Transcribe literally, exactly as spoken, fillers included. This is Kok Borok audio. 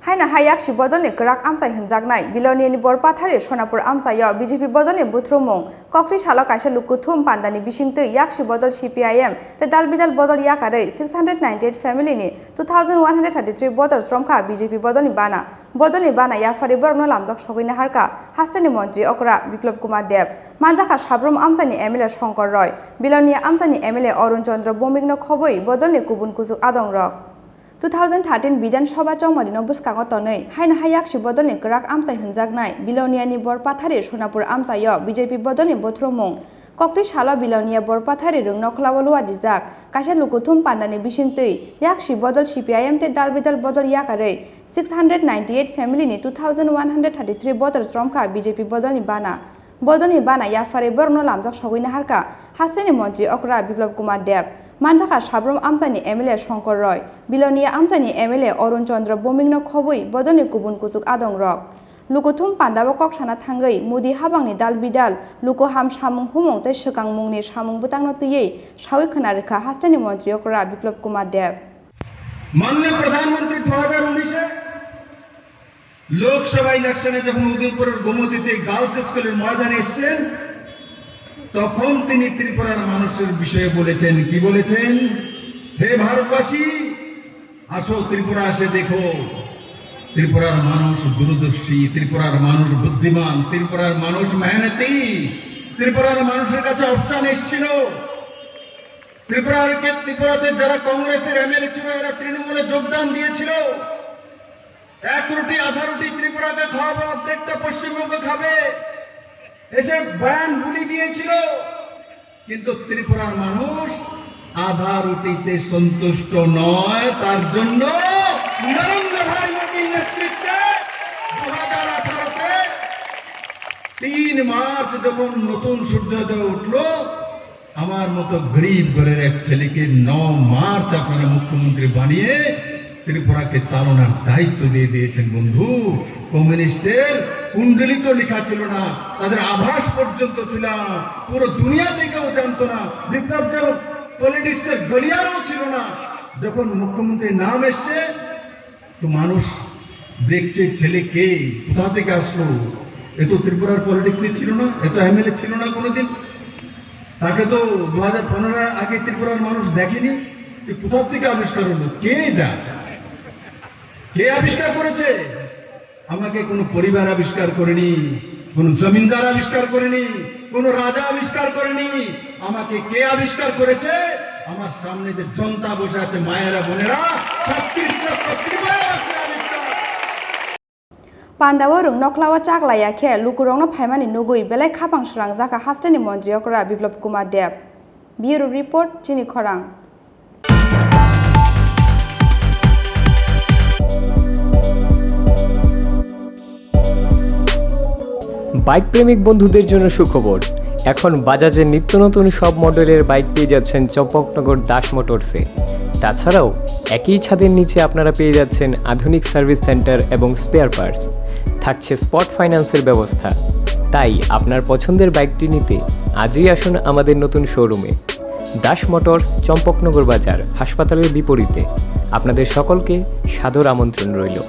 Haino hai yaksi bodolni kwrak amchai hwnjaknai Biloniani Borpathari Sonapur amchaio B J P bodolni buthrumung. Kokti salo kaisa lukuthum pandani bisingtwi yaksi bodol C P I M tei dalbidal bodol yakarwi six hundred ninety-eight family ni two thousand one hundred thirty-three voter chomkha B J P bodolni bana. Bodolni bana yapharwi borokno lamjak sogwi naharkha hasteni montri okra Biplab Kumar Deb. Manjakha Sabrum amchaini M L A Shankar Roy, Bilonia amchaini M L A Arun Chandra Bhowmikno khobwi bodolni kubun kuchuk adongrok. Two thousand thirteen Bidhan Sabha chongmarino bwskango tonwi haino hai yaksi bodolni kwrak amchai hwnjaknai Biloniani Borpathari Sonapur amchaio B J P bodolni buthrumung. Kokti salo Bilonia Borpathari rwng nokhlao lua dijak kaisa lukuthum pandani bisingtwi yaksi bodol C P I M tei dalbidal bodol yakarwi six hundred ninety-eight family ni two thousand one hundred thirty-three voter chomkha B J P bodolni bana. Bodolni bana yapharwi borokno lamjak sogwi naharkha hasteni montri okra Biplab Kumar Deb. Manjakha Sabrum amchaini M L A Shankar Roy, Bilonia amchaini M L A Arun Chandra Bhowmikno khobwi bodolni kubun kuchuk adongrok. Lukuthum pandao kok sana thangwi Modi habangni dal bidal, luku ham samung humung tei swkangmungni samung bwtangno twiwi sawi khwna rwkha hasteni montri okra Biplab Kumar Deb. মাননীয় প্রধানমন্ত্রী দু হাজার উনিশে লোকসভা ইলেকশনে যখন উদয়পুরের গোমতীতে গার্লস স্কুলের ময়দানে এসেছেন, তখন তিনি ত্রিপুরার মানুষের বিষয়ে বলেছেন। কি বলেছেন? হে ভারতবাসী, আসো ত্রিপুরা এসে দেখো, ত্রিপুরার মানুষ দূরদর্শী, ত্রিপুরার মানুষ বুদ্ধিমান, ত্রিপুরার মানুষ মেহনতি। ত্রিপুরার মানুষের কাছে অপশন এসেছিল। ত্রিপুরার কে-, ত্রিপুরাতে যারা কংগ্রেসের এমএলএ ছিল, এরা তৃণমূলে যোগদান দিয়েছিল। এক রুটি আধা রুটি ত্রিপুরাকে খাওয়াবে, অর্ধেকটা পশ্চিমবঙ্গ খাবে। এসে বয়ান বুলি দিয়েছিল, কিন্তু ত্রিপুরার মানুষ আধা রুটিতে সন্তুষ্ট নয়। তার জন্য নরেন্দ্র ভাই মোদীর নেতৃত্বে দু হাজার আঠারোতে তিন মার্চ যখন নতুন সূর্যোদয় উঠল, আমার মতো গরিব ঘরের এক ছেলেকে ন মার্চ আপনারা মুখ্যমন্ত্রী বানিয়ে ত্রিপুরাকে চালনার দায়িত্ব দিয়ে দিয়েছেন। বন্ধু, কমিউনিস্টের কুণ্ডলী তো লেখা ছিল না, তাদের আভাস পর্যন্ত ছিল না, পুরো দুনিয়াতে কেউ জানতো না। বিপ্লব দেব পলিটিক্সের গলিয়ারও ছিল না। যখন মুখ্যমন্ত্রীর নাম এসছে, তো মানুষ দেখছে ছেলে কে, কোথা থেকে আসলো। এ তো ত্রিপুরার পলিটিক্সে ছিল না, এ তো এমএলএ ছিল না কোনোদিন। তাকে তো দু হাজার পনেরো আগে ত্রিপুরার মানুষ দেখেনি। এ কোথা থেকে আবিষ্কার হলো? কে এটা? কে আবিষ্কার করেছে? আমাকে কোনো পরিবার আবিষ্কার করেনি, কোনো জমিনদার আবিষ্কার করেনি, কোনো রাজা আবিষ্কার করেনি। আমাকে কে আবিষ্কার করেছে? আমার সামনে যে জনতা বসে আছে, মায়েরা, বোনেরা, ছত্রিশ লক্ষ ত্রিপুরাবাসী আবিষ্কার। Pandao rwng nokhlao chak laiya khe lukurokno phaimani nugwi belai khapang swrangjakha hasteni montri okra Biplab Kumar Deb. Bureau Report, Chini Khorang. Bike প্রেমিক বন্ধুদের জন্য সুখবর। এখন বাজাজের নিত্য নতুন সব মডেলের বাইক পেয়ে যাচ্ছেন চম্পকনগর দাস মোটরসে। তাছাড়াও একই ছাদের নিচে আপনারা পেয়ে যাচ্ছেন আধুনিক সার্ভিস সেন্টার এবং স্পেয়ার পার্টস। থাকছে স্পট ফাইন্যান্সের ব্যবস্থা। তাই আপনার পছন্দের বাইকটি নিতে আজই আসুন আমাদের নতুন শোরুমে। দাস মোটরস, চম্পকনগর বাজার, হাসপাতালের বিপরীতে। আপনাদের সকলকে সাদর আমন্ত্রণ রইল।